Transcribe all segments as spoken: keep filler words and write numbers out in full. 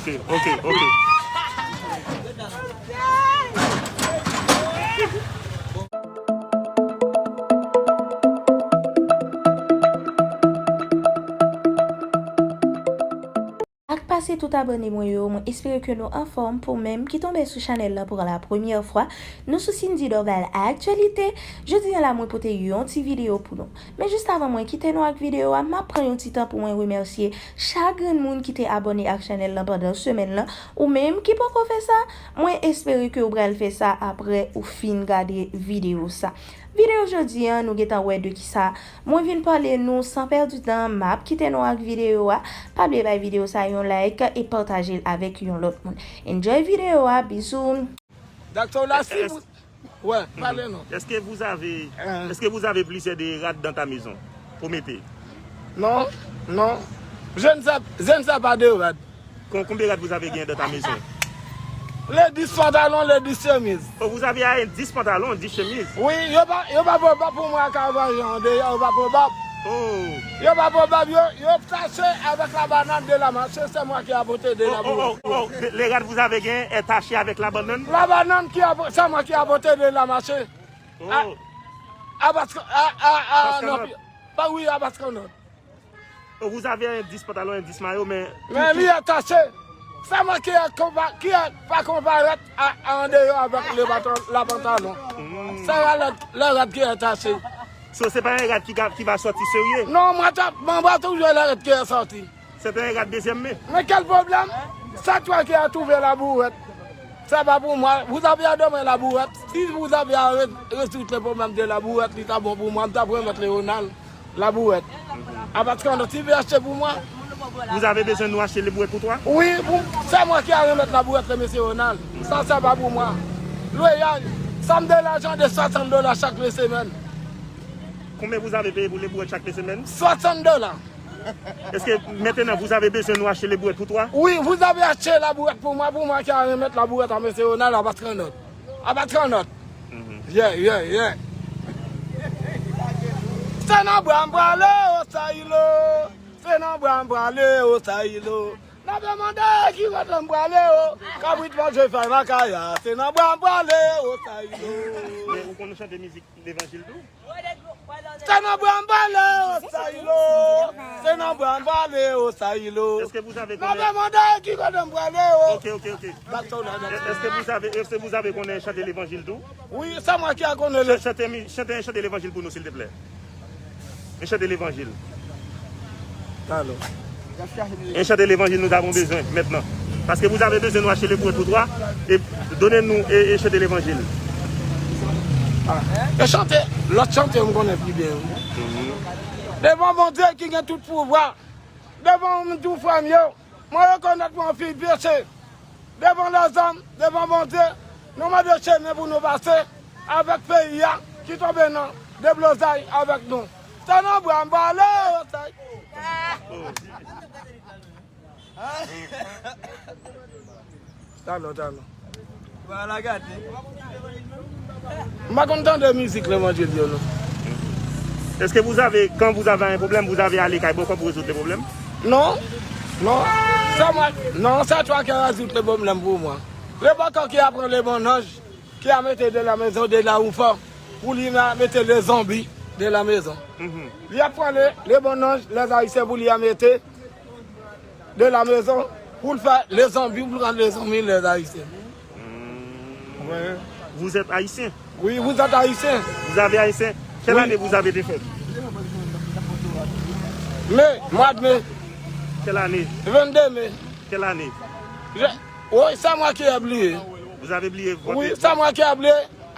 Ok, ok, ok. Ak pase tout abòne mwen yo, mwen espere ke nou anfòm. Pou menm ki tonbe sou chanèl la pou la premyè fwa, nou sou Cindy Dorval Aktyalite. Jodi a la, mwen pote yon ti videyo pou nou. Men jis avan mwen kite nou ak videyo a, m ap pran yon ti tan pou mwen remèsye chak grenn moun ki te abòne ak chanèl lan pandan semèn lan. Ou menm ki poko fè sa, mwen espere ke ou pral fè sa apre ou fin gade videyo sa. Videyo jodi a, nou gentan wè de kisa mwen vin pale nou. San pèdi tan, m ap kite nou ak videyo a. Pa bliye bay videyo sa yon like e pataje l avèk yon lòt moun. Enjoy videyo a, bizou. Dakto la si. Wè, pale non. Est-ce que vous avez, est-ce que vous avez plusieurs de rad dans ta maison? Pour mettre. Non, non. Je ne sais, je ne sais pas de rad. Con-, combien de rad vous avez gagné dans ta maison? Le dis pantalon, le dis chemiz. Oh, vous avez un dix pantalons, dix chemises? Wi, yo pa, yo pa pran bab pou mwen ak avanjan an deyò, yo pa pran bab. Oh. Yo pa pran bab, yo, yo tache avec la banane de la marché, c'est moi qui a porté de la boue. Oh, oh, oh, oh, le, le rad vous avez gagné est taché avec la banane? La banane qui a, c'est moi qui a porté de la marché. Oh. A, a, a, a, non, pa wi, a Baskannòt. Oh, vous avez un dix pantalon, un dix mayo, men... Men li atache. Sa mwen ki a konpa-, ki a pa konparèt a, a andeyò avèk le baton, la pantalon. Sa rad, le rad ki atache. So, se pa yon rad ki ka, ki va sòti serye? Non, mwen ta, mwen pa toujou le rad ki a sòti. Se te yon rad dezyèm men. Men kèl pwoblèm? Sa twa ki a twouve labouwèt. Sa pa pou mwen. Vous avez à demain labouwèt. Si vous avez à re-, résoudre le problème de labouwèt, li ta bon pou mwen, m ta remèt Léonard. Labouwèt. A Baskannòt, si vle achte pou mwen. Vous avez besoin nous acheter les brouettes pour toi? Wi, pou, se mwen ki a remèt labouwèt le mesye Ronald. Sa, se pa pou mwen. Lwayaj, sa m de lajan de swasant dola chak le semèn. Combien vous avez payé pour les brouettes chaque semaine? Swasant dola. Est-ce que maintenant vous avez besoin nous acheter les brouettes pour toi? Wi, vous avez acheté labouwèt pou mwen, pou mwen ki a remèt labouwèt a mesye Ronald a Baskannòt. A Baskannòt. Yeah, yeah, yeah. Se nan bwa m prale, o Sayilo. Se nan bwa m prale, o Sayilo. N ap demande ki kote m prale, o. Kabrit manje fèy makaya. Se nan bwa m prale, o Sayilo. Men ou konn chante mizik levanjil tou? Se nan bwa m prale, o Sayilo. Se nan bwa m prale, o Sayilo. Est-ce que vous avez... N ap demande ki kote m prale, o. Ok, ok, ok. Est-ce que vous avez, est-ce que vous avez konnen chante levanjil tou? Wi, se mwen ki a konnen le... Chante, chante, chante levanjil pou nou, silteplè. Yon chante levanjil. Talon. Un chant de l'évangile, nous avons besoin maintenant. Parce que vous avez besoin nous acheter les brouettes pour toi et donnez-nous et, et chanter l'évangile. Ah. E chante, lòt chante m konnen pi byen. Devan Bondye ki gen tout pouvwa, devan ou menm tou frè m yo, mwen rekonèt mwen anpil peche. Devan lèzòm, devan Bondye, nou mande chemen pou nou pase avèk peyi a ki tonbe nan deblozay avèk nou. Se nan bwa m prale, o Sayilo. Talon, talon. M pa konn tande mizik levanjil yo, non. Est-ce que vous avez, quand vous avez un problème, vous avez allé kay bòkò pou rezoud le problèm? Non, non. Se mwen, non, se twa ki a rezoud le problèm pou mwen. Le bòkò ki a pran le bonnanj, ki a mete de la maison, de la oufa, pou li a mete le zonbi de la maison. Li a pran le, le bonnanj, les Haïtiens, pou li a mete de la maison, pou l fè le zonbi, pou l rann le zonbi, les Haïtiens. Vous êtes haïtien? Oui, vous êtes haïtien. Vous avez haïtien? Quelle année vous avez défait? Mai, mois de mai. Quelle année? Vingt-deux mai. Quelle année? Je, oui, c'est moi qui ai oublié. Vous avez oublié votre... Oui, c'est moi qui ai oublié,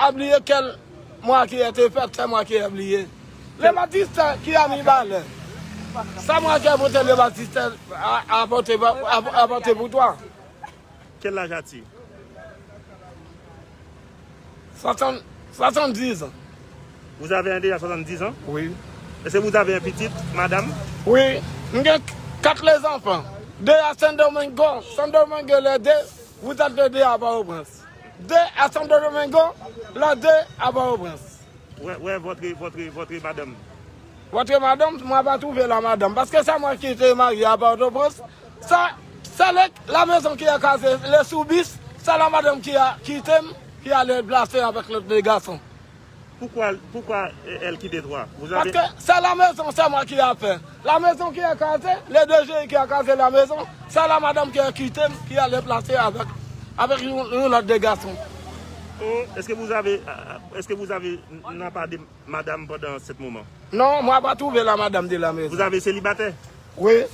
oublié quel mois qui était fait, c'est moi qui ai oublié. Le Baptiste qui a mis balai. C'est moi qui ai voté le Baptiste à, à voter, à, à voter pour toi. Quel âge as-tu? Soixante, soixante-dix ans. Vous avez un déjà soixante-dix ans? Oui. Est-ce que vous avez un petit, madame? Oui, m gen kat lezanfan. De a Saint Domingo, Saint Domingo les deux, vous êtes les deux à Port-au-Prince. De a Santo Domingo, les deux à Port-au-Prince. Wè, wè, votre, votre, votre madame. Votre madame, mwen pa twouve la madame. Paske sa mwen ki te marye a Pòtoprens, sa, C'est le, la maison qui est casée, le soubis, c'est la madame qui a quitté m, qui allait placer avec les deux garçons. Pourquoi, pourquoi elle quitte toi? Vous avez... Parce que c'est la maison, c'est moi qui a fait. La maison qui est casée, les deux jeunes qui a casé la maison, c'est la madame qui a quitté m, qui allait placer avec, avec une, une autre des garçons. Oh, est-ce que vous avez, est-ce que vous avez, n'a pas de madame pendant ce moment? Non, mwen pa twouve la madame de la maison. Vous avez célibataire? Oui.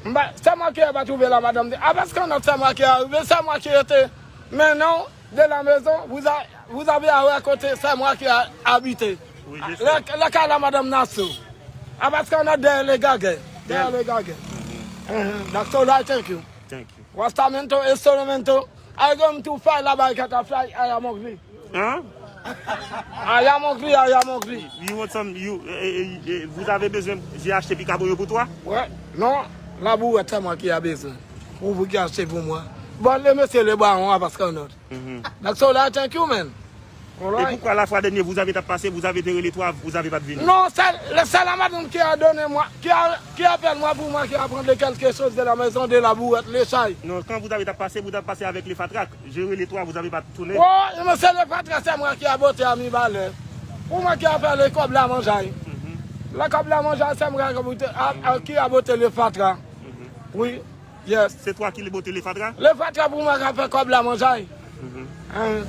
Mwen, c'est moi qui a pas trouvé la madame de... Ah, parce que c'est moi qui a arrivé, c'est moi qui était maintenant de la maison, vous, a, vous avez à raconter, c'est moi qui a habité. Oui, je sais. Le, le cas la madame Nassau. Ah, parce qu'on a derrière les gagues. Derrière les gagues. Uh-huh. That's all I thank you. Thank you. Wastamento, Estonamento, I going to fly la barikata fly, I am hungry. Hein? I am hungry, I am hungry. You want some, you, eh, eh, eh, vous avez besoin, j'ai acheté picaboyo pour toi? Ouais, non, la bouwèt, c'est moi qui a besoin. Pour vous qui achetez pour moi. Bon, le monsieur le baron, parce qu'on a. That's all I thank you, man. E poukwa la fwa dènye vous avez tap pase, vous avez te rele twa, vous avez pa t vini? Non, c'est, c'est la madame qui a donné moi, qui a, qui appelle moi pour moi, qui a prendre quelque chose de la maison, de la bouwèt, le chay. Non, quand vous avez tap pase, vous tap pase avec le fatra. Je rele twa, vous avez pa t tounen. Oh, monsieur le fatra, c'est moi qui a botté à mi balai. Pour moi qui a fait le kòb la manjay. Le kòb la manjay, c'est moi qui a botté, a, a, qui a botté le fatra. Oui. Yes. C'est toi qui le botté le fatra? Le fatra pour moi qui a fait kòb la manjay. Hein.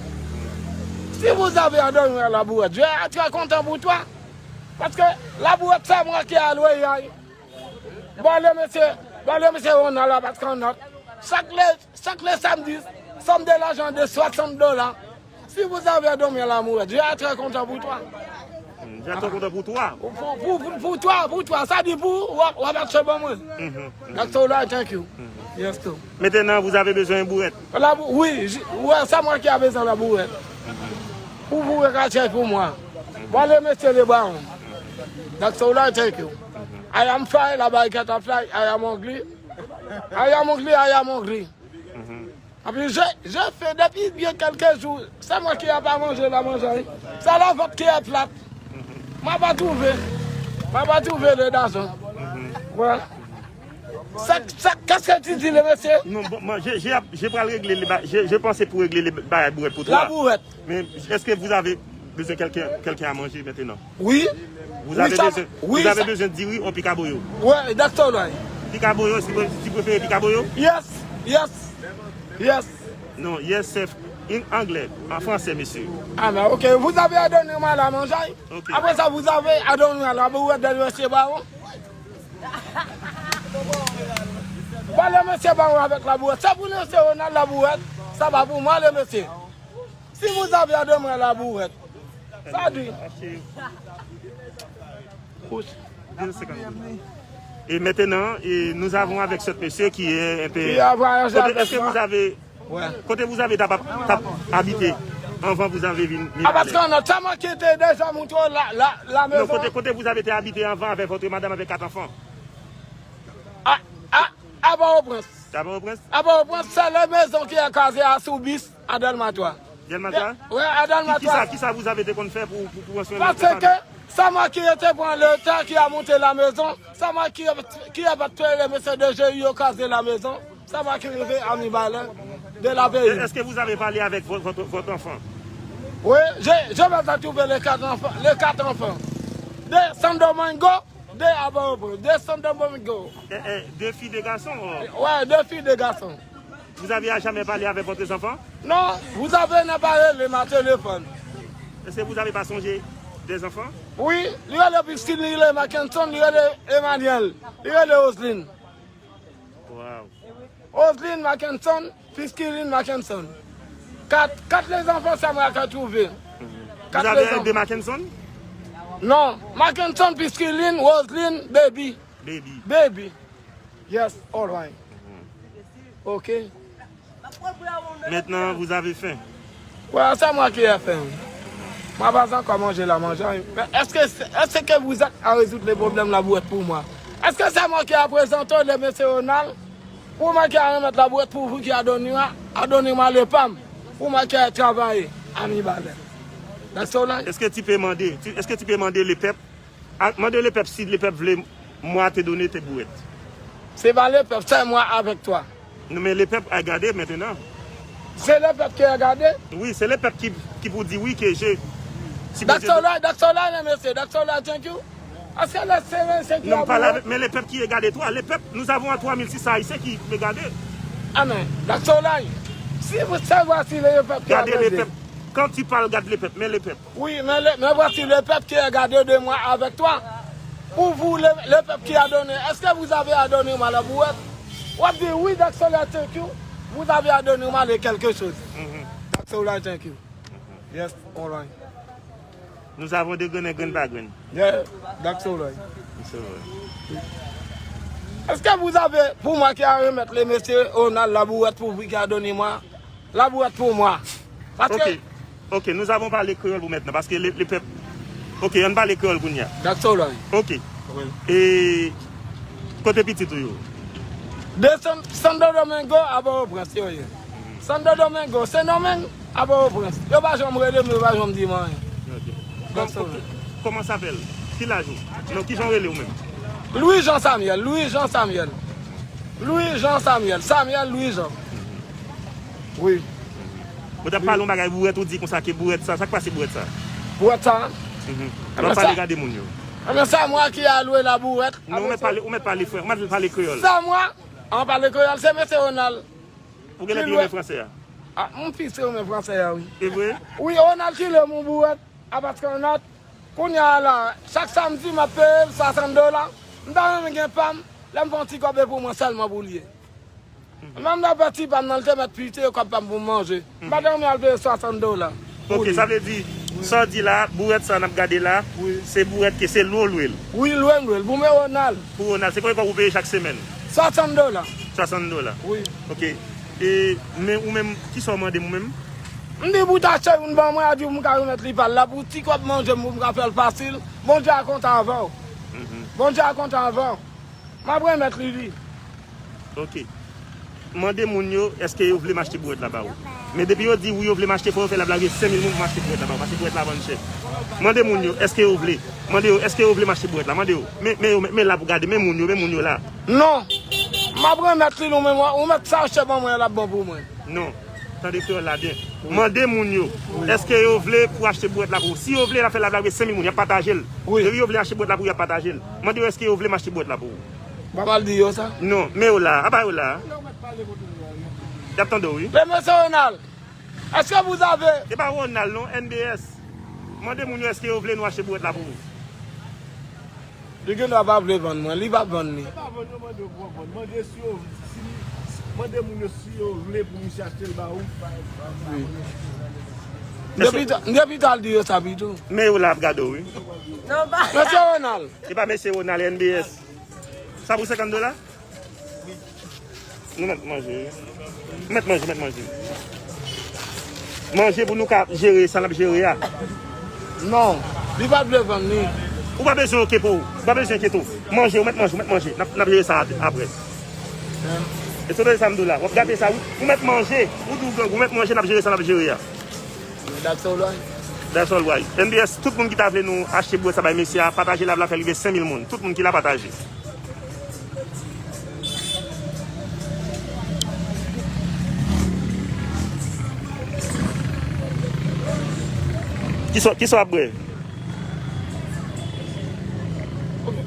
Si vous avez à dormir à la bouwèt, je suis très content pour toi. Parce que la bouwèt, c'est moi qui a loué. Bon, le monsieur, bon, le monsieur, on a la parce qu'on a. Chaque le, chaque le samedi, somme de l'argent de soixante dollars. Si vous avez dormi à la bouwèt, je suis très content pour toi. Je suis très content pour toi. Pour, pour, pour, pour toi, pour toi, ça dit pour, wa, wa bat se bon mwen. That's all I thank you. Yes, too. Maintenant, vous avez besoin de bouwèt. La bou-, oui, j-, ouais, c'est moi qui a besoin de la bouwèt. Pour vous regarder pour moi. Voilà, monsieur le baron. That's all I thank you. I am fly, la barikata fly, I am hungry. I am hungry, I am hungry. Epi je, je fè depi byen kèlke jou, c'est moi qui a pas mangé la manjay. C'est la vente qui est plate. Mwen pa twouve. Mwen pa twouve le dason. Voilà. Sa, sa, qu'est-ce que tu dis, le monsieur? Non, bon, moi, je, je, je pral regle le ba-, je, je pense pour régler le bagay bouwèt pour toi. La bouwèt. Mais est-ce que vous avez besoin quelqu'un, quelqu'un à manger maintenant? Oui. Vous avez besoin, vous avez besoin de diri ou picaboyo? Ouais, that's all right. Picaboyo, si vous, si vous préférez picaboyo? Yes, yes, yes. Non, yes, c'est en anglais, en français, monsieur. Ah, ben, ok, vous avez à donner moi la manjay. Ok. Après ça, vous avez à donner moi la bouwèt de monsieur Baron. Pas le monsieur Baron avec la bouwèt. C'est pour le monsieur Ronald la bouwèt. Ça va pour moi, le monsieur. Si vous avez à donner moi la bouwèt. Ça dit. Deux secondes. Et maintenant, et nous avons avec ce monsieur qui est un peu... Qui a voyagé Côté, avec est-ce que moi. Vous avez, Ouais. Côté vous avez tap, tap habité avant vous avez venu? Ah, parce qu'on a tellement quitté déjà, mon tour, la, la, la Non, maison. Côté, côté vous avez été habité avant avec votre madame avec quatre enfants? À, à, à Port-au-Prince. D'abord au prince? À Port-au-Prince, c'est la maison qui est casée à Soubis, à Delma trois. Delma trois? Ouais, à Delma Qui, qui ça, trois. Qui ça vous avez été qu'on fait pour, pour, pour enseigner Parce que ça m'a qui était prendre le temps qui a monté la maison, ça m'a qui, qui a battu le monsieur de G I au casé la maison, ça m'a qui arrivé à Mibalin de la veille. Est-ce que vous avez parlé avec votre, votre, votre enfant? Oui, je, je vais trouver les quatre enfants, les quatre enfants. De Santo Domingo, de Abaobo, de Santo Domingo. Eh, eh, deux filles, deux garçons? Ouais, deux filles, deux garçons. Vous avez jamais parlé avec votre enfant? Non, vous avez n'a pas le ma téléphone. Est-ce que vous avez pas songé des enfants? Oui, li rele Piscine, li rele Mackenson, li rele Emmanuel, li rele Oslin. Wow. Oslin Mackenson, Piscine Mackenson. Quatre, quatre les enfants, ça m'a qu'à trouver. Vous avez deux Mackenson? Non, Mackenson, Piscine, Oslin, Baby. Baby. Baby. Yes, all right. Ok. Maintenant, vous avez faim. Ouais, c'est moi qui ai faim. Mwen pa ankò manje la manjay. Mais est-ce que, est-ce que vous êtes à résoudre les problèmes la bouwèt pour moi? Est-ce que c'est moi qui a présenté le monsieur Ronald? Pour moi qui a remettre la bouwèt pour vous qui a donné, a donné moi le pam. Pour moi qui a travaillé à Mibalin. That's all I. Est-ce que tu peux demander, tu- est-ce que tu peux demander le peuple, a- demander le peuple si le peuple voulait moi te donner tes bouettes? C'est pas le peuple, c'est moi avec toi. Non, men lepèp a gade mentenan. C'est le peuple qui a gardé. Wi, se lepèp ki, ki pou di wi ke je. That's so right, that's so right, mesye, that's so right, thank you. Èske le seven, thank you. Non, m pale avèk, men lepèp ki regade twa, lepèp, nous avons à trois mille six cents Haïtiens qui regardent. Amen, that's so right. Si vous savez si le peuple qui a gardé. Gade lepèp. Quand tu parles, gade lepèp, men lepèp. Oui, mais, le, mais voici le peuple qui est gardé de moi avec toi. Pour vous, le, le peuple qui a donné, est-ce que vous avez à donner moi la bouette? What do we, that's all I thank you. Vous avez à donner moi les quelque chose. That's all I thank you. Yes, all right. Nous avons de grain en grain pa grain. Yeah, that's all right. It's all right. Est-ce que vous avez, pour moi qui a remettre le monsieur Ronald la bouette pour vous qui a donné moi, la bouette pour moi. Paske. Ok, ok, nous avons parlé créole pour maintenant, paske le, le pèp. Ok, ann pale kreyòl kounye a. That's all right. Ok. Wi. E kote pitit ou yo? De San, Santo Domingo a Pòtoprens yo ye. Santo Domingo, Sendomeng a Pòtoprens. Yo pa janm rele m, yo pa janm di m anyen. Ok. That's all right. Kòman s'appelle? Ki laj ou? Non, kijan w rele ou menm? Louis Jean Samuel, Louis Jean Samuel. Louis Jean Samuel, Samuel Louis Jean. Wi. Mwen t ap pale yon bagay bourèt, ou di konsa ke bourèt sa, sa k pase bourèt sa? Bourèt sa? Mhm. Alò, pale gade moun yo. Ebyen, c'est moi qui a loué la bourette. Non, ou mèt pale, ou mèt pale frè, ou mèt pale kreyòl. C'est moi, an pale kreyòl, se mesye Ronald. Ou genlè pi renmen fransè a? Ah, mwen pi renmen fransè a, wi. E vre? Wi, Ronald ki loué mon bourèt, a paske Ronald, kounye a la, chak samdi, m ap peye l swasant dola. M ta renmen gen pa m, lè m fè yon ti kòb e pou mwen sèlman pou l ye. Menm nan pati pa m nan, l te mèt pite kòb pa m pou m manje. M pa t renmen al peye swasant dola pou li. Ok, sa vle di, sa w di la, bourèt sa n ap gade la, wi, se bourèt ke se lwe w lwe l. Wi, lwe m lwe l. Pou men Ronald. Pou Ronald, se konbyen kòb ou peye chak semèn? Swasant dola. Swasant dola. Wi. Ok. E, men ou menm, kisa w mande m ou menm? M di pou ta achte youn ban mwen, a di pou m ka remèt li pa l la, pou ti kòb manje m, pou m ka fè l fasil. Bondye a kontan avè w. Mhm. Bondye a kontan avè w. M ap remèt li li. Ok. Mande moun yo, èske yo vle m achte bourèt la ba ou? Men depi yo di wi, yo vle m achte, fò yo fè lab la rive senk mil moun pou m achte bourèt la ba ou, paske bourèt la vann chè. Mande moun yo, èske yo vle? Mande yo, èske yo vle m achte bourèt la? Mande yo. Men, men yo, men, men la pou gade, men moun yo, men moun yo la. Non. M ap remèt li nou, men mwen, ou mèt sa achte ban mwen, l ap bon pou mwen. Non. Tande kreyòl la byen. Wi. Mande moun yo, wi, èske yo vle pou achte bourèt la pou ou? Si yo vle, n ap fè lab la rive senk mil moun, y ap pataje l. Wi. Depi yo vle achte bourèt la pou ou, y ap pataje l. Mande yo, èske yo vle m achte bourèt la pou ou? M pa pral di yo sa. Non, men yo la, apa yo la? Y ap tande w, wi. Men mesye Ronald, èske vous avez. E pa Ronald, non, N B S. Mande moun yo, èske yo vle nou achte bourèt la pou ou? Li gendwa pa vle vann mwen, li p ap vann li. Se pa vann yo mande w pou w vann. Mande si yo, si, mande moun yo si yo vle pou misye achte l ba ou. Wi. M te pita, m te pita al di yo sa pito. Men yo la ap gade w, wi. Non, pa. Mesye Ronald. E pa mesye Ronald, N B S. Sa pou senkant dola? Nou mèt manje, wi. Mèt manje, mèt manje. Manje pou nou ka jere sa n ap jere a. Non, li pa t vle vann li. Ou pa bezwen okipe w. Ou pa bezwen enkyete w. Manje, ou mèt manje, ou mèt manje. N ap, n ap jere sa ap-, apre. E sote sa m di w la. W ap gate sa, wi. Ou mèt manje. Ou di w grangou, ou mèt manje, n ap jere sa n ap jere a. That's all right. That's all right. N B S, tout moun ki ta vle nou achte bwè sa bay mesye a, pataje live la, fè l rive senk mil moun. Tout moun ki la, pataje. Kisa, kisa w ap bwè? Ok.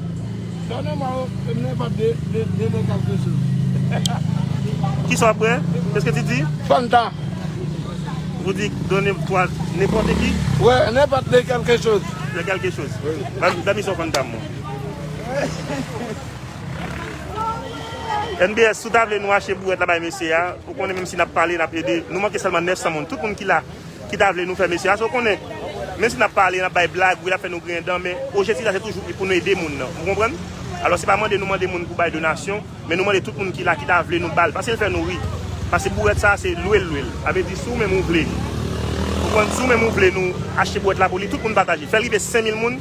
Donnez-moi, euh, n'importe de, de, de, de quelque chose. Kisa w ap bwè? Qu'est-ce que tu dis? Fanta. Vous dites, donnez-moi n'importe qui? Ouais, n'importe de quelque chose. De quelque chose. Oui. Ban, ban m yon Fanta, mwen. N B S, si w ta vle nou achte bwè la bay mesye a, ou konnen menm si n ap pale, n ap ede. Nou manke sèlman nèf san moun. Tout moun ki la, ki ta vle nou fè mesye a. So, w konnen, menm si n ap pale, n ap bay blag, wi, l ap fè nou griyen dan, men objektif la, se toujou pou nou ede moun nan. Ou konprann? Alò, se pa mande nou mande moun pou bay donasyon, men nou mande tout moun ki la, ki ta vle nou ba l. Paske l fè nou ri. Paske bwè sa, se lwe l lwe l. Sa vle di, si w menm ou vle, ou konprann, si w menm ou vle nou achte bwè la pou li, tout moun pataje. Fè l rive senk mil moun,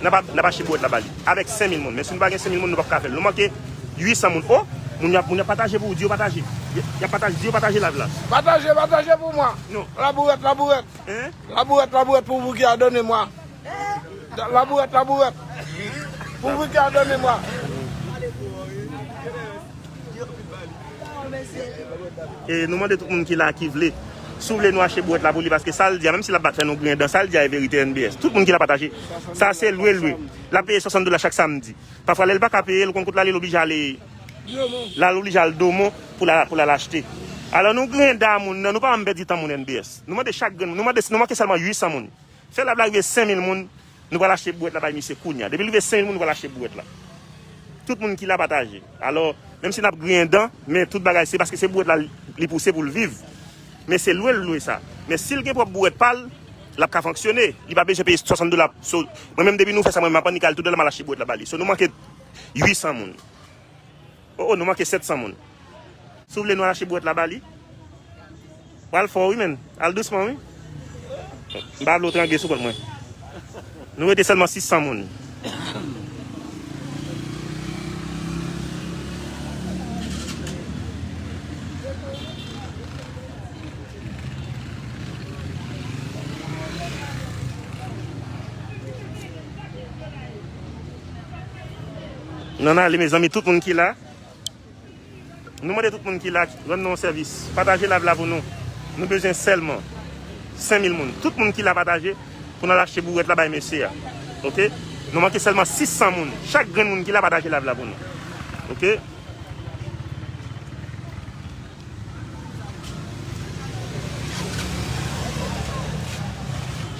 n ap, n ap achte bwè la ba li. Avèk senk mil moun. Men si nou pa gen senk mil moun, nou p ap ka fè l. Nou manke uit san moun. O! Moun y ap, moun y ap pataje pou ou, di yo pataje. Y ap pataje, di yo pataje live la. Pataje, pataje pou mwen. Non. Labourèt, labourèt. Hein? Labourèt, labourèt pou vous qui a donné moi. Labourèt, labourèt. Pour vous qui a donné moi. E nou mande tout moun ki la ki vle. Si w vle nou achte bwèt la pou li, paske sa l di a, menm si l ap bat fè nou griyen dan, sa l di a e verite N B S. Tout moun ki la pataje. Sa se lwe lwe. L ap peye swasant dola chak samdi. Pafwa lè l pa ka peye, l konn kote l ale, l oblije ale. L al oblije al Domon pou l al, pou l al achte. Alò nou griyen dan moun nan, nou pa janm pèdi tan moun N B S. Nou mande chak grenn moun, nou mande, nou manke sèlman uit san moun. Fè live la rive senk mil moun, nou pral achte bwèt la bay misye kounye a. Depi l rive senk mil moun, nou pral achte bwèt la. Tout moun ki la pataje. Alò, menm si n ap griyen dan, men tout bagay se paske se bwèt la li, li pouse pou l viv. Men se lwe l lwe sa. Men si l gen pwòp bwèt pa l, l ap ka fonksyone. Li pa bezwen peye swasant dola. So, mwen menm depi nou fè sa, mwen m ap annik al tou dèlè m al achte bwèt la ba li. So nou manke uit san moun. O, o, nou manke sèt san moun. Si w vle nou al achte bwèt la ba li. Pral fò wi, menn. Al dousman wi. M pa vle w trangle sou kont mwen. Nou rete sèlman sis san moun. N ann ale, mezanmi, tout moun ki la. Nou mande tout moun ki la, rann nou yon sèvis. Pataje live la pou nou. Nou bezwen sèlman senk mil moun. Tout moun ki la pataje pou n al achte bwèt la bay mesye a. Oke? Nou manke sèlman sis san moun. Chak grenn moun ki la pataje live la pou nou. Oke?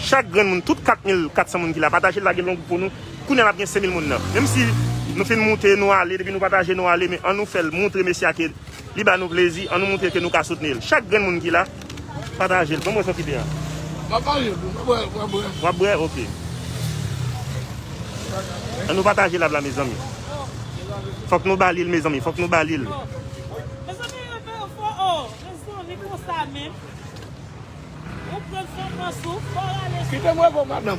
Chak grenn moun, tout kat mil kat san moun ki la, pataje l, lage l nan gwoup pou nou. Kounye a n ap gen senk mil moun nan. Menm si nou fin moute, nou ale, depi nou pataje, nou ale, men ann nou fè l montre mesye a ke li ba nou plezi, ann nou montre ke nou ka soutni l. Chak grenn moun ki la, pataje l. Ban m wè sa w kite a. M ap pale, m ap bwè, m ap bwè. W ap bwè? Oke. Ann nou pataje live la, mezanmi. Fòk nou ba li l, mezanmi. Fòk nou ba li l. Mezanmi, yo fè fò, o, mezanmi, konsa menm. Ou pran fò pran souf, fò rale souf. Kite m reponn, madanm.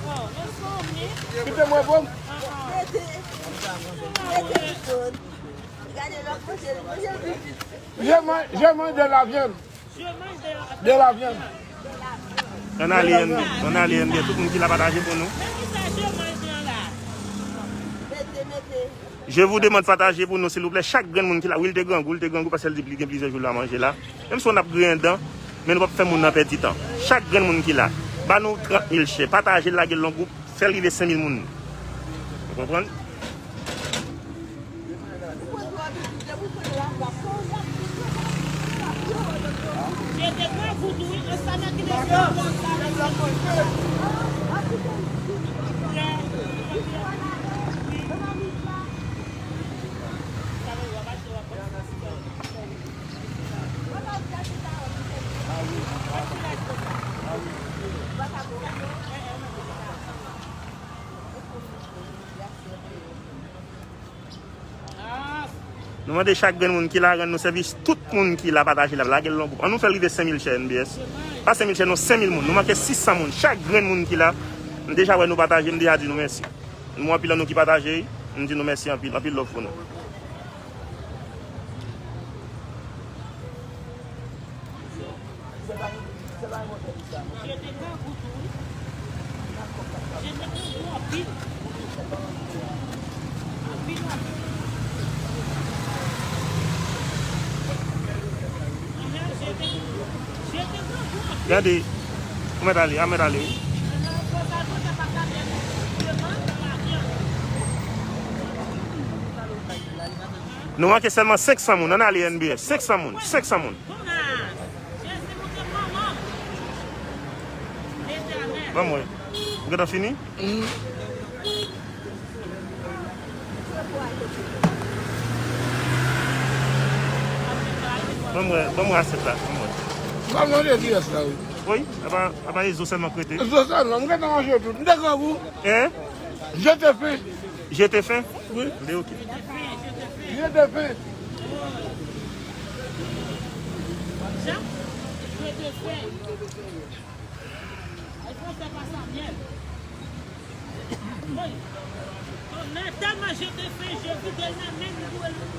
O, mezanmi. Kite m reponn. Ah, ah. Je mange, je mange de la viande. De la viande. Ann ale N B, ann ale N B, tout moun ki la pataje pou nou. Je vous demande pataje pou nou, silvouplè. Chak grenn moun ki la, wi, l te grangou, l te grangou, paske l di li gen plizyè jou l pa manje la. Menm si w ap griyen dan, men nou p ap fè moun nan pèdi tan. Chak grenn moun ki la, ba nou trant mil chè, pataje l, lage l nan gwoup, fè l rive senk mil moun. Ou konprann? Nou mande chak grenn moun ki la rann nou sèvis, tout moun ki la pataje live, lage l nan gwoup. Ann nou fè l rive senk mil chè N B S. Pa senk mil chè non, senk mil moun. Nou manke sis san moun. Chak grenn moun ki la, m deja wè nou pataje, m deja di nou mèsi. Nou anpil nan nou ki pataje, m di nou mèsi anpil, anpil love pou nou. Gade, ou mèt ale, a mèt ale wi. Nou manke sèlman senk san moun, ann ale N B S, senk san moun, senk san moun. Ban m wè. Ou gentan fini? Ban m wè, ban m wè asyèt la, ban m wè. M pa mande ki rès la, wi. Wi, apa, apa e zo sèlman k rete. Zo sèlman, m gentan manje tout. M te grangou. Hein? Je te faim. Je te faim? Wi. Li oke. Je te faim. Jan? Je te faim. Ay, fò fè pa sa, myèl. Wi. Oh, nan tèlman je te faim, je vide l nan men m, m boule l.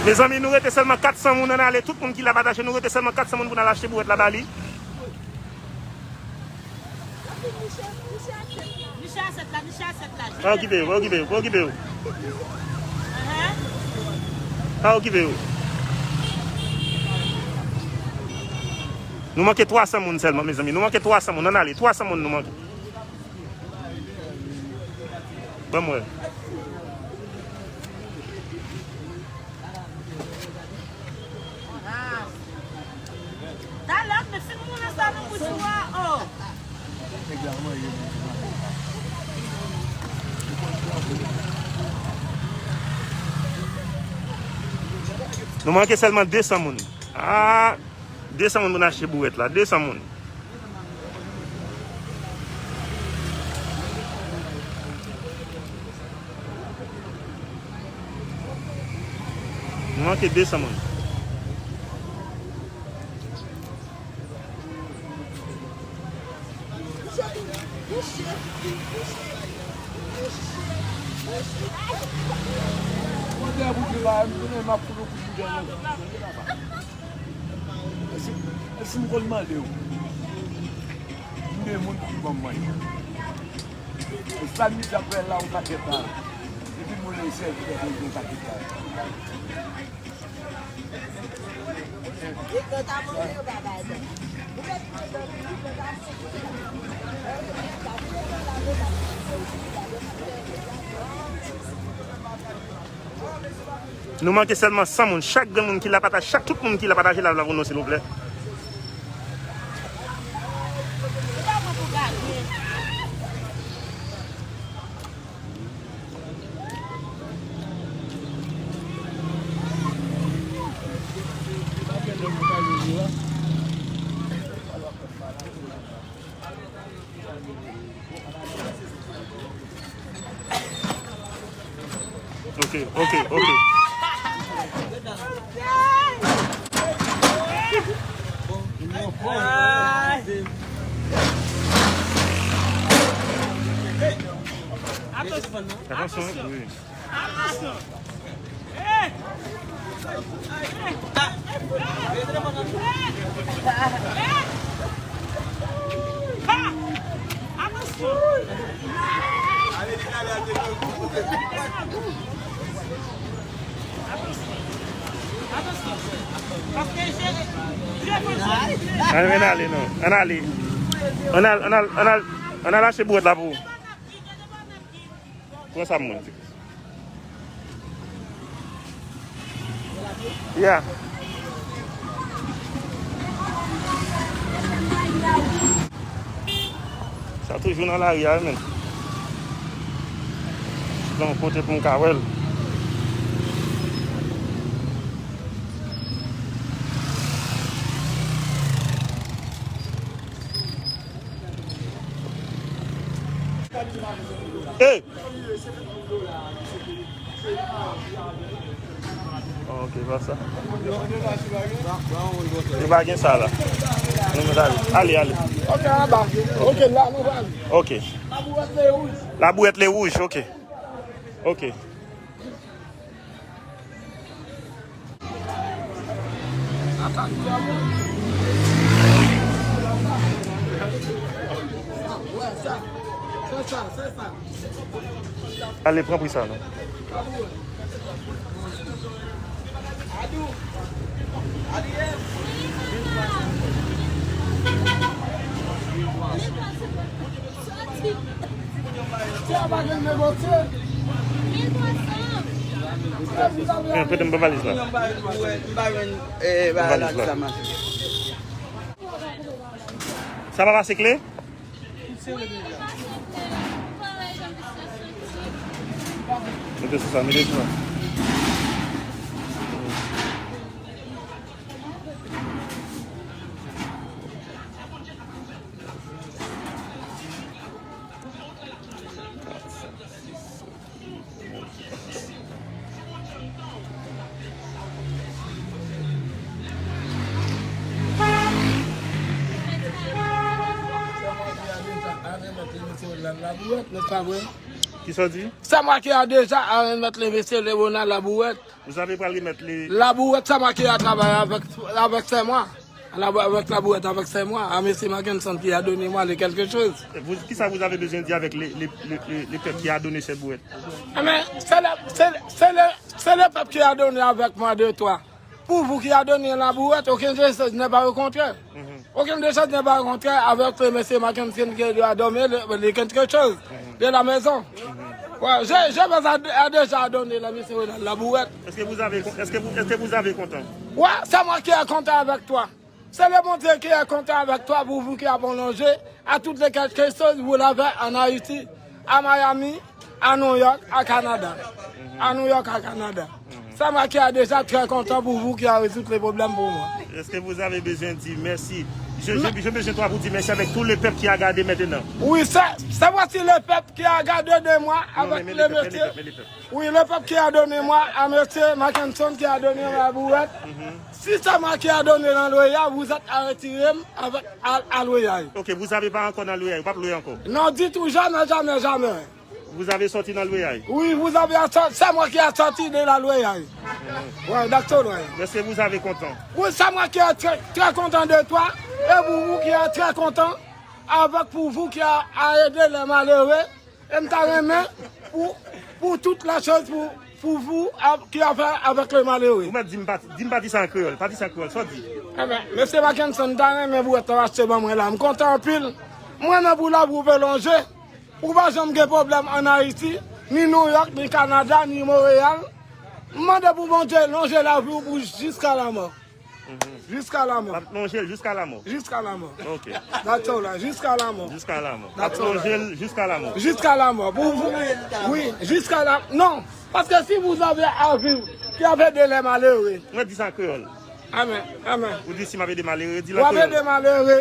Mezanmi, nou rete sèlman kat san moun, ann ale. Tout moun ki la pataje, nou rete sèlman kat san moun pou n al achte bouwèt la ba li. Pa okipe yo, pa okipe yo, pa okipe yo. Pa okipe yo. Nou manke twa san moun sèlman, mezanmi. Nou manke twa san moun. Ann ale. Twa san moun nou manke. Ban m wè. Talè, men fin moulen sa nan bouch ou a, oh. Nou manke sèlman de san moun. Ah, de san moun pou n achte bourèt la. De san moun. Nou manke de san moun. Èske m konn mande w? M gen moun ki ban m manje. E sa m di ap fè la, yon pakèt la. Epi moun nan sèvi avè yon pakèt la. Nou manke sèlman san moun. Chak grenn moun ki la pataje, chak tout moun ki la pataje live la pou nou, silvouplè. Ok, ok, ok. Atansyon, wi. Ann, ann ale, non. Ann ale. Ann al, ann al, ann al, ann al achte bwèt la pou ou. Pran sa pou mwen, ti kris. Yeah. Sa toujou nan lari a, wi, men. Gon kote pou m ka wè l. Hey! Oh, ok, pa sa. Nou pa gen sa la. Nou mèt ale. Ale, ale. Ok, anba. Ok, la, nou pral. Ok. Labouwèt le wouj, ok. Ok. Ale, pran pri sa, non. Eh, prete m valiz la. Valiz la. Sa pa pase kle? Mete sou sa, mete sou sa. Kisa w di? C'est moi qui a déjà arrêté, monsieur Léonard Labouwèt. Vous avez pral remèt li. Labouwèt, c'est moi qui a travaillé avec, avec c'est moi. à la, avec la bouette, avec ses mois, à monsieur Mackenson qui a donné moi les quelque chose. Et vous, qui ça vous avez besoin de dire avec les, les, les, les, les peuples qui a donné cette bouette? Eh ben, c'est le, c'est le, c'est le, c'est le peuple qui a donné avec moi de toi. Pour vous qui a donné la bouette, aucune des choses n'est pas au contraire. Aucune des choses n'est pas au contraire avec le monsieur Mackenson qui a donné le, les quelque chose de la maison. Ouais, j'ai, j'ai besoin de, a déjà donné la monsieur la bouette. Est-ce que vous avez, est-ce que vous, est-ce que vous avez content? Ouais, c'est moi qui est content avec toi. C'est le Bon Dieu qui est content avec toi pour vous qui a prolongé à toutes les quelque chose vous l'avez en Haïti, à Miami, à New York, à Canada. À New York, à Canada. C'est moi qui est déjà très content pour vous qui a résoudre les problèmes pour moi. Est-ce que vous avez besoin de dire merci? Je, je, je besoin de toi pour dire merci avec tout le peuple qui a regardé maintenant. Oui, c'est, c'est voici le peuple qui a regardé de moi avec les messieurs. Oui, le peuple qui a donné moi à monsieur Mackenson qui a donné la bouette. Si c'est moi qui a donné dans l'oreille, vous êtes à retirer avec à, à l'oreille. Ok, vous avez pas encore dans l'oreille, pas l'oreille encore. Non, du tout, jamais, jamais, jamais. Vous avez sorti dans l'oreille. Oui, vous avez sorti, c'est moi qui a sorti de la l'oreille. Ouais, d'accord, ouais. Est-ce que vous avez content? Oui, c'est moi qui est très, très content de toi. Et vous, vous qui êtes très content avec pour vous qui a, a aidé les malheureux. E m ta renmen pou, pou tout la choz pou, pou vous a, ki a fè avèk le malere. Ou mèt di m pa, di m pa di sa an kreyòl, pa di sa an kreyòl, sa w di? Ebyen, mesye Mackenson, m ta renmen pou w ta achte ban mwen la. M kontan anpil. M renmen pou la pou w pwolonje. Ou pa janm gen pwoblèm ann Ayiti, ni Nouyòk, ni Kanada, ni Monreyal. M mande pou Bondye lonje lavi w pou jiska lanmò. Jiska lanmò. L ap lonje l jiska lanmò. Jiska lanmò. Ok. That's all, la. Jiska lanmò. Jiska lanmò. L ap lonje l jiska lanmò. Jiska lanmò. Pou, pou, wi, jiska la, non. Paske si vous avez à vivre, ki ap ede lè malere. Mwen di sa an kreyòl. Amèn. Amèn. Ou di si m ap ede malere, di l an kreyòl. W ap ede malere.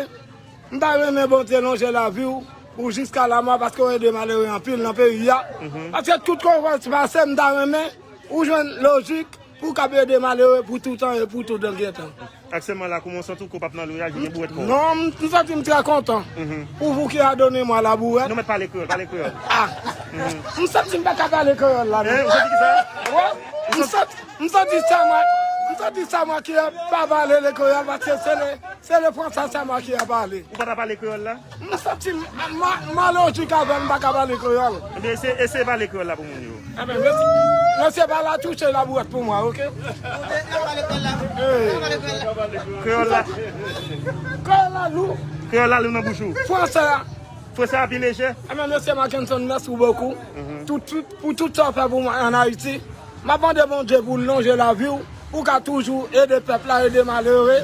M ta renmen Bondye lonje lavi w pou jiska lanmò paske w ede malere anpil nan peyi a. Paske tout konferans pase, m ta renmen ou jwenn lojik pou w kab ede malere pou toutan e pou tout dan gen tan. Aktyèlman la, kòman w santi w, ke w p ap nan lweyaj, ou gen bouwèt kò w? Non, m, m santi m trè kontan. Pou vous qui a donné moi la bouwèt. Non, mèt pale kreyòl, pale kreyòl. Ah. M santi m pa ka pale kreyòl la, non. Eh, ou santi ki sa? Wè, m santi, m santi sa mwen, m santi sa mwen ki pa pale le kreyòl, paske se le, se le fransè sa mwen ki a pale. Ou pa ta pale kreyòl la? M santi m, m, m, m alèjik avè l, m pa ka pale kreyòl. Ebyen, eseye, eseye pale kreyòl la pou moun yo. Ebyen, mesye, mesye pa la touche la bouwèt pou mwen, ok? Kreyòl la. Kreyòl la lou. Kreyòl la lou nan bouch ou. Fransè a. Fransè a pi lejè. Ebyen, mesye Mackenson, mèsi bokou. Tout, tout, pou tout sa w fè pou mwen ann Ayiti. M ap mande Bondye pou l lonje lavi w, pou w ka toujou ede pèp la, ede malere.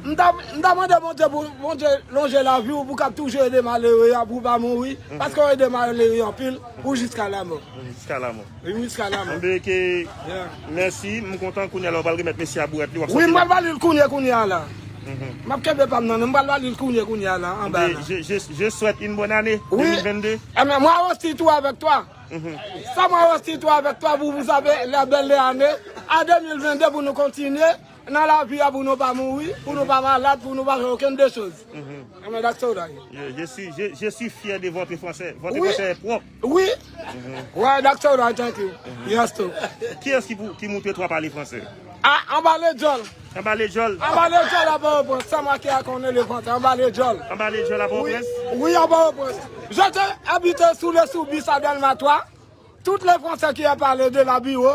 M ta, m ta mande Bondye pou Bondye lonje lavi w, pou w ka toujou ede malere a, pou w pa mouri, paske w ede malere anpil, pou jiska lanmò. Jiska lanmò. Wi, jiska lanmò. Anben ke, mèsi, m kontan kounye a la, w pral remèt mesye a bouwèt li, w ap sòti la. Wi, m pral ba li l kounye, kounye a la. M ap kenbe pa m nan, m pral ba li l kounye, kounye a la, anba la. Je, je, je souhaite une bonne année deux mille vingt-deux. Ebyen, mwen osi tou avèk twa. Sa mwen osi tou avèk twa pou vous avez la belle année à deux mille vingt-deux pou nou kontinye nan lavi a, pou nou pa mouri, pou nou pa malad, pou nou pa fè okenn de choz. Ebyen, that's all right. Je, je suis, je, je suis fier de votre français. Votre français est propre. Wi. Wè, that's all right, thank you. Yes, too. Kiyès ki pou, ki moutre twa pale fransè? Ah, anba le djòl. Anba le djòl. Anba le djòl, anba le pwens. Sa mwen ki a konnen le fransè, anba le djòl. Anba le djòl, anba le pwens? Wi, anba le pwens. Je te habite sous le soubis à Delma trois. Tout le fransè ki a pale de la biro,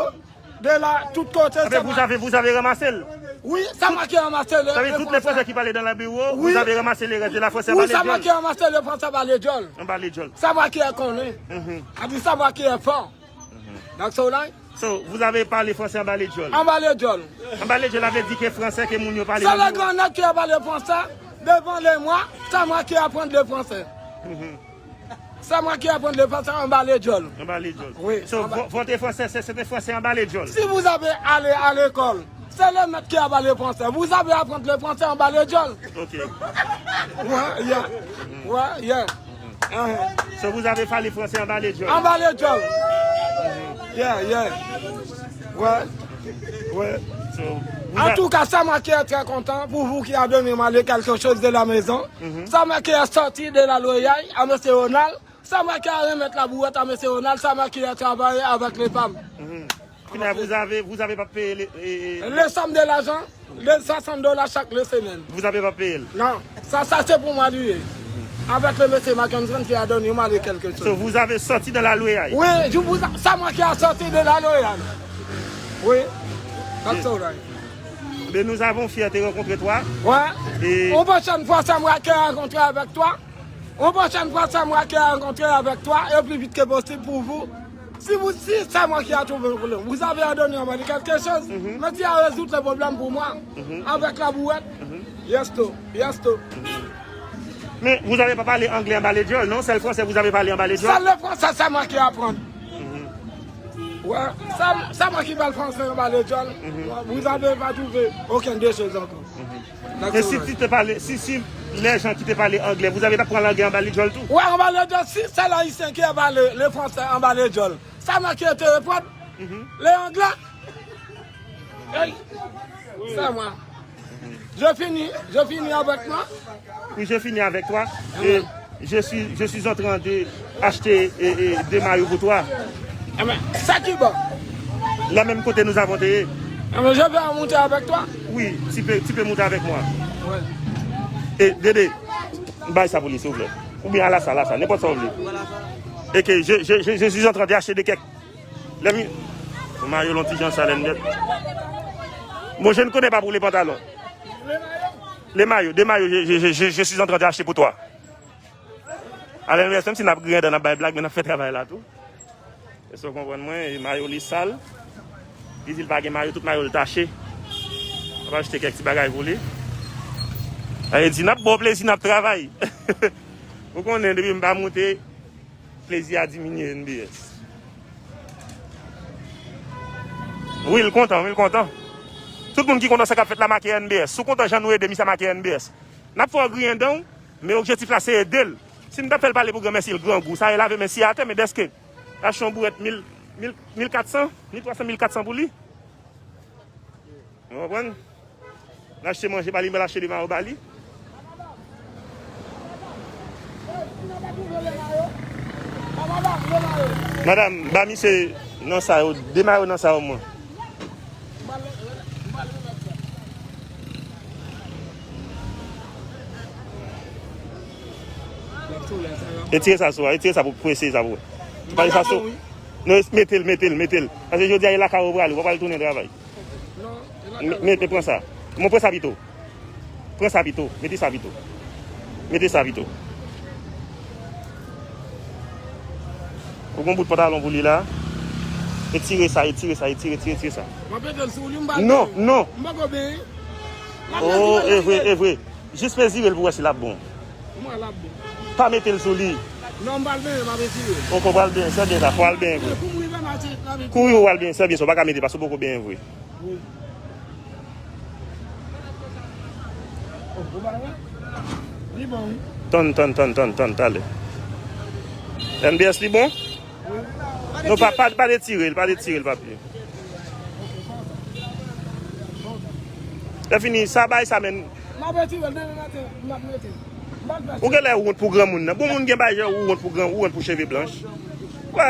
de la, tout kote. Vous avez, vous avez ramassé l? Wi, sa mwen ki ranmase le. Sa vle di tout le fransè ki pale dans la biro, vous avez ramassé le reste de la fransè anba le djòl? Wi, sa mwen ki ranmase le fransè anba le djòl. Anba le djòl. Sa mwen ki a konnen. A di sa mwen ki a fò. That's all right. So, vous avez parlé français anba le djòl? Anba le djòl. Anba le djòl, sa vle di ke fransè ke moun yo pale nan biro. Se le gran nèg ki a pale fransè devan le mwa, sa mwen ki aprann le fransè. Se mwen ki aprann le fransè anba le djòl. Anba le djòl. Wi. So, votre français, c'est, c'est un français anba le djòl. Si vous avez allé à l'école, c'est le maître qui a parlé français. Vous avez apprendre le français anba le djòl. Ok. Wè, yeah. Wè, yeah. So, vous avez parlé français anba le djòl. Anba le djòl. Yeah, yeah. Wè. Wè. So, vous a- En tout cas, sa mwen ki trè kontan pour vous qui a donné moi le quelque chose de la maison. Sa mwen ki sòti de la loyay a mesye Ronald. Sa mwen ki remèt la bouwèt a mesye Ronald. Sa mwen ki travay avèk le pam. Final, vous avez, vous avez pas payé les, les, les sommes de l'argent, les soixante dollars chaque le semaine. Vous avez pas payé. Non, ça, ça c'est pour moi, lui. Avec le monsieur Mackenson qui a donné moi de quelque chose. So, vous avez sorti dans la loyale. Oui, je vous, c'est moi qui a sorti de la loyale. Oui, that's all right. Mais nous avons fierté rencontrer toi. Ouais. Et une prochaine fois, c'est moi qui rencontre avec toi. Une prochaine fois, c'est moi qui rencontre avec toi, et plus vite que possible pour vous. Si vous, si c'est moi qui a trouvé le problème, vous avez à donner à moi quelque chose, mais tu as résolu le problème pour moi avec la bouette. Yes, to. Yes, to. Mais vous n'avez pas parlé anglais en bas les djol, non? C'est le français, vous avez parlé en bas les djol? C'est le français, c'est moi qui apprends. Ouais, c'est moi qui parle français en bas les djol. Vous n'avez pas trouvé aucune des choses encore. E si ti te pale, si, si lè jan ki te pale anglè, vous avez apprend l'anglais en bas les djol tou? Ouais, en bas les djol, si c'est l'haïtien qui a parlé le français en bas les djol, ça m'a qui te répondre les anglais. Hey, c'est moi. Je finis, je finis avec moi. Oui, je finis avec toi. Et je suis, je suis en train de acheter eh, eh, deux maillots pour toi. Eh ben, ça qui bon. La menm kote nous avons été. Eh ben, je vais monter avec toi. Oui, tu peux, tu peux monter avec moi. Ouais. Et Dédé, bay sa pou li, s'il vous plaît. Ou bien à la salle, à la salle, n'importe ça, vous voulez. Et que je, je, je, je suis en train d'acheter des cakes. Lè mi... Bon, mayo lon ti jan sa lè nèt. Bon, je ne connais pas pour les pantalons. Les maillots, des maillots, je, je, je, je, je suis en train d'acheter pour toi. Alè nou menm si n ap griyen dan, n ap bay blag, men n ap fè travay la tou. Èske w konprann mwen? E mayo li sal. Li di l pa gen mayo, tout mayo l tache. N ap achte kèk ti bagay pou li. Sa vle di n ap ba w plezi, n ap travay. Ou konnen depi m pa moute, plezi a diminye N B S. Wi, l kontan, wi, l kontan. Tout moun ki kontan sa k ap fèt la make N B S. Si w kontan jan nou ede misye a make N B S. N ap fè w griyen dan w, men objektif la se ede l. Si m t ap fè l pale pou granmèsi l grangou, sa e lave men si atè, men dèske l achte yon bourèt mil, mil, mil kat san, mil twa san, mil kat san pou li. Ou konprann? L achte manje ba li, men l achte de mayo ba li. Madanm, ba misye nan sa yo, de mayo nan sa yo mwen. Etire sa sou a, etire sa pou, pou eseye sa pou wè. Pale sa sou. Non, mete l, mete l, mete l. Paske jodi a e lakay ou prale, ou pa pral tounen travay. Mete, pran sa. Mwen pran sa pito. Pran sa pito. Mete sa pito. Mete sa pito. Ou gon bout pantalon pou li la. Etire sa, etire sa, etire, etire, etire sa. M ap mete l sou li, m pa... Non, non. M poko benyen. Oh, e vre, e vre. Jis mezire l pou wè si l ap bon. Mwen l ap bon. Pa mete l sou li. Non, m pral benyen, m ap etire. Ou pral benyen, se byen sa, fò al benyen vre. Kouri ou pral benyen, se byen sa, ou pa ka mete paske ou poko benyen vre. Tann, tann, tann, tann, tann, talè. N B S li bon? Non, pa, pa, pa detire l, pa detire l, papi. Lè fini, sa bay sa, men. Ou genlè wont pou granmoun nan. Bon, moun gen bagay jan ou wont pou gran, ou wont pou cheve blanch. Wè,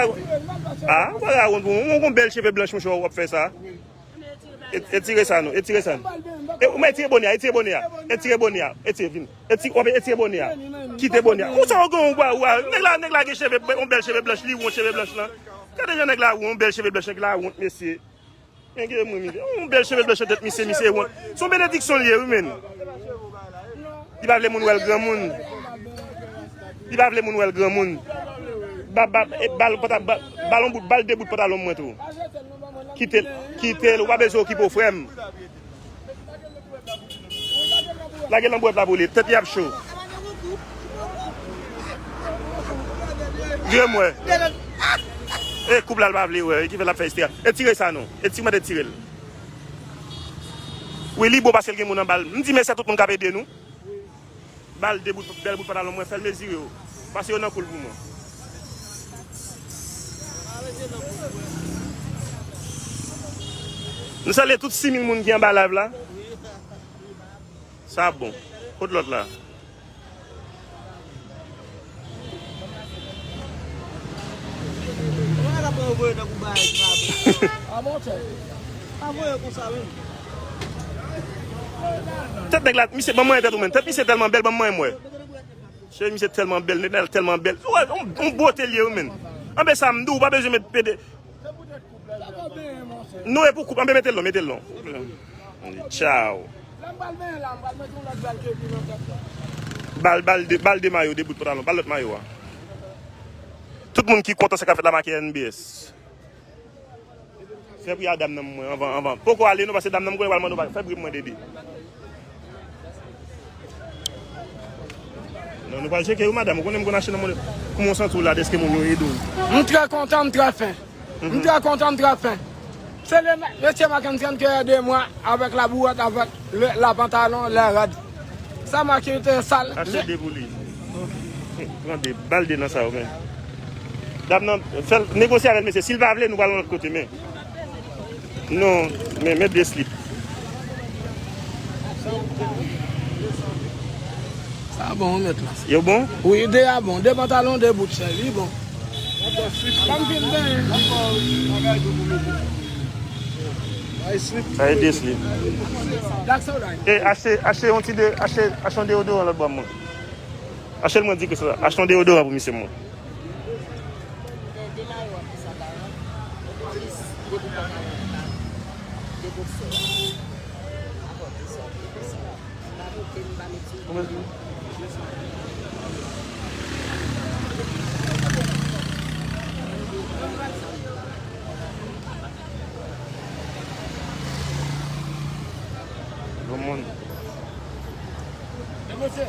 a, wè, wont pou, ou gon bèl cheve blanch, monchè, w ap fè sa. Etire sa non, etire sa non. E, ou mwen etire bonè a, etire bonè a, etire bonè a, etire vin. Etire, w ap etire bonè a. Kite bonè a. Ou sa w gen ou ba ou a. Nèg la, nèg la gen cheve, yon bèl cheve blanch, li wont cheve blanch lan. Gade jan nèg la wont, yon bèl cheve blanch, nèg la wont, mesye. Men gen mwen, yon bèl cheve blanch nan tèt misye, misye wont. Se yon benediksyon li ye, wi, men. Li pa vle moun wè l granmoun. Li pa vle moun wè l granmoun. Ba, ba, e, ba l panta-, ba, ba l yon bout, ba l de bout pantalon mwen tou. Kite l, kite l, ou pa bezwen okipe w, frè m. Lage lanbwèt la pou li, tèt li ap cho. Vye mwen. E koup la l pa vle wè, ki fè l ap fè estre. Etire sa non. Etire, mande etire l. Wi, li bon paske l gen moun anba l. M di mèsi a tout moun k ap ede nou. Ba l de bout, bèl bout pantalon mwen, fè l mezire yo. Pase yo nan kou l pou mwen. Nou salye tout sis mil moun ki anba live la. Sa bon. Kot lòt la? Mwen voye tankou bagay ki pa bon. Ah bon, chè? Pa voye konsa, menm. Tèt nèg la, misye, ban m manyen tèt ou, menm. Tèt misye tèlman bèl, ban m manyen m wè. Cheri, misye tèlman bèl, nèg la tèlman bèl. Ou wè, on, on bote l ye, wi, menm. Anben sa, m di w, ou pa bezwen met pede. Nou e pou koup, anben mete l non, mete l non. Tchaw. Bal, bal de, bal de mayo, de bout pantalon, bal lòt mayo a. Tout moun ki kontan sa k ap fèt la make N B S. Fè pri a dam nan mwen anvan, anvan. Poko ale non, paske dam nan m konnen pral mande w fè pri pou mwen, Dede. Non, nou pral tcheke wi, madanm. Ou konnen m konn achte nan mwen. Kouman w santi w la, dèske moun yo ede w? M trè kontan, m trè fen. M trè kontan, m trè fen. Se le mesye Mackenson ki ede mwen avèk la bouwèt, avèk le, la pantalon, lè rad. Sa mwen ki te sal. Achte de pou li. Pran de, bal de nan sa yo, men. Dam nan, fè l, negosye avè l, mesye. Si l pa vle, nou pral yon lòt kote, men. Non, men, men de slip. Sa bon, wi, mèt la. Yo bon? Wi, de a bon. De pantalon, de bout chè. Li bon. Ban m fin benyen. Sa e de slip. That's all right. E, achte, achte yon ti de, achte, achte yon deodoran lòt bò mwen. Achte l mwen di ke sa. Achte yon deodoran pou misye mwen. De, de mayo ap fè sa la, plis de bout pantalon, de boksè. Apòte sa, de boksè. M pa mete, m pa mete. Bon moun. E mesye,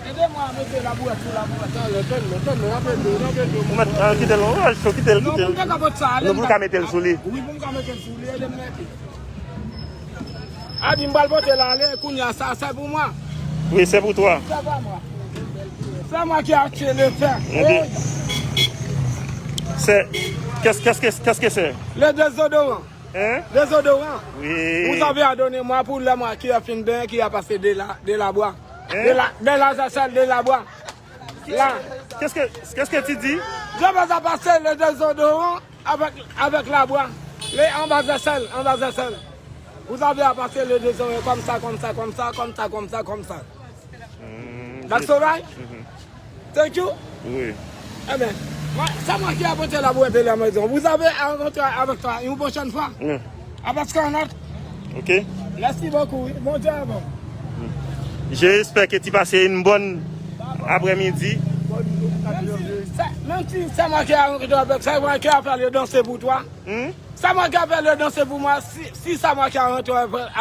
ede mwen mete labouwèt sou labouwèt. Talè, talè, talè, n ap ede w, n ap ede w. Ou mèt, ah, kite l non, ah, cho, kite l, kite l. Non, pou m te ka pote sa ale. Non, pou l ka mete l sou li. Wi, pou m ka mete l sou li, ede m mete. A di m pral pote l ale, kounye a sa, se pou mwen. Wi, se pou twa. Se pa mwen. Se mwen ki achte le fè. Se, qu'est-ce, qu'est-ce que, qu'est-ce que c'est? Le désodoran. Hein? Désodoran. Wi. Vous avez à donner moi pour le mois qui a fin de, qui a passé de la, de la bois. Hein? De la, de la sachelle, de la bois. Là. Qu'est-ce que, qu'est-ce que tu dis? Je vais à passer le désodoran avec, avec la bois. Les en bas échelle, en bas échelle. Vous avez à passer le désodoran comme ça, comme ça, comme ça, comme ça, comme ça, comme ça. Mm, that's all right? Mhm. Thank you. Wi. Eben, mwen, se mwen ki ap pote la bwèt de la maison. Vous avez à rentrer avec toi une prochaine fois. Mm. Avec un autre. Ok. Merci beaucoup, wi. Bon travay. J'espère que tu passes une bonne après-midi. Menm si se, menm si se mwen ki a rankontre avèk, se mwen ki a fè le danse pou twa. Hmm? Se mwen ki a fè le danse pou mwen. Si, si se mwen ki a rantre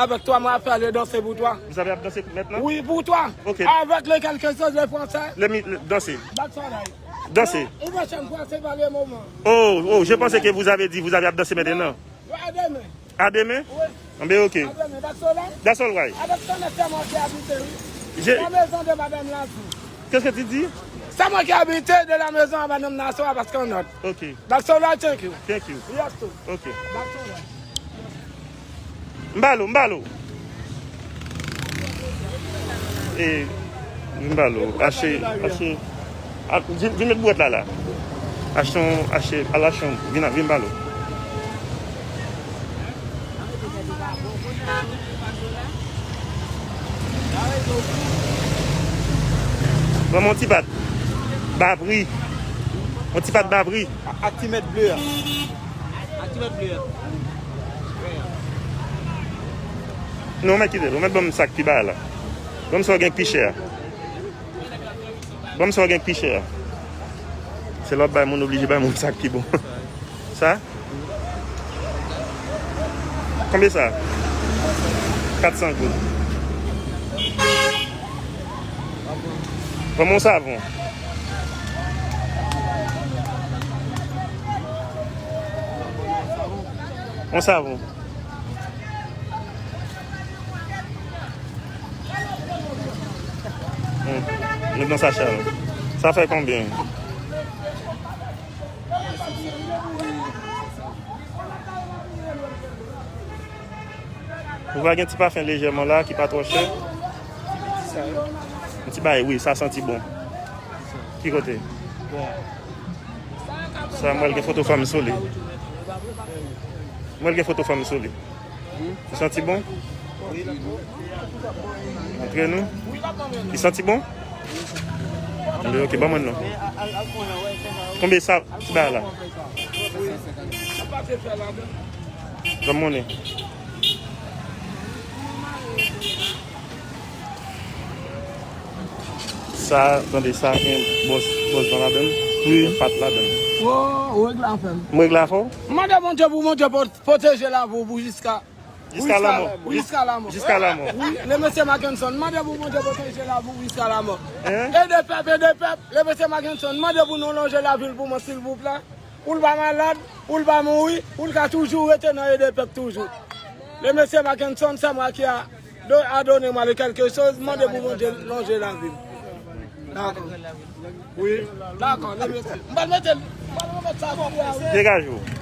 avèk twa, mwen a fè le danse pou twa. Vous avez à danser maintenant? Oui, pour toi. Ok. Avec le quelque chose de français. Let me danser. That's all right. Danser. Une prochaine fois, c'est pas le moment. Oh, oh, je pensais que vous avez dit, vous avez à danser maintenant. Non. À demain. À demain? Oui. Ah ben, ok. À demain. That's all right. That's all right. Avec ton affaire, moi, qui habite, oui. Je... La maison de Madame Lazou. Qu'est-ce que tu dis? C'est moi qui habite de la maison à Madame Nassau à Basconnot. Ok. That's all right, thank you. Thank you. Yes, sir. Ok. That's all right. M ba l ou, m ba l ou. E, m ba l ou. Achte, achte. A, vin, vin met bwèt la, la. Achte yon, achte, al achte yon, vin, vin ba l ou. Ban m yon ti pat. Babri. Yon ti pat babri. A, ak ti mèt ble a. Ak ti mèt ble a. Non, mèt kite l. Ou mèt ban m sa k pi ba la. Ban m sa w gen k pi chè a. Ban m sa w gen k pi chè a. Se lè w ap bay moun, oblije bay moun sa k pi bon. Sa? Konbyen sa? Kat san goud. Ban m yon savon. Yon savon. Hmm. Met nan sachè a. Sa fè konbyen? Ou va gen ti pafen lejèman la ki pa twò chè. Yon ti bagay, wi, sa santi bon. Ki kote? Sa, mwen gen foto fanm sou li. Mwen gen foto fanm sou li. Li santi bon? Montre nou. Li santi bon? Anben, ok, ban mwen non. Konbyen sa, ti bagay la? Ban mwen. Sa, tande, sa gen bòs, bòs van ladann. Wi. Gen pat ladann. Wo, ou regle afè m. M regle afè w? M mande Bondye pou Bondye pwot-, pwoteje lavi w pou jiska, jiska lanmò. Wi, jiska lanmò. Jiska lanmò. Wi, le mesye Mackenson, m mande pou Bondye pwoteje lavi w jiska lanmò. Hein? Ede pèp, ede pèp, le mesye Mackenson, m mande pou nou lonje lavi l pou mwen, silvouplè. Pou l pa malad, pou l pa mouri, pou l ka toujou rete nan ede pèp toujou. Le mesye Mackenson, c'est moi qui a do-, a donné moi le quelque chose, mande pou Bondye lonje lavi l. Dakò. Wi. Dakò, le mesye. M pral mete, m pral remèt sa sou li a, wi. Degaje w.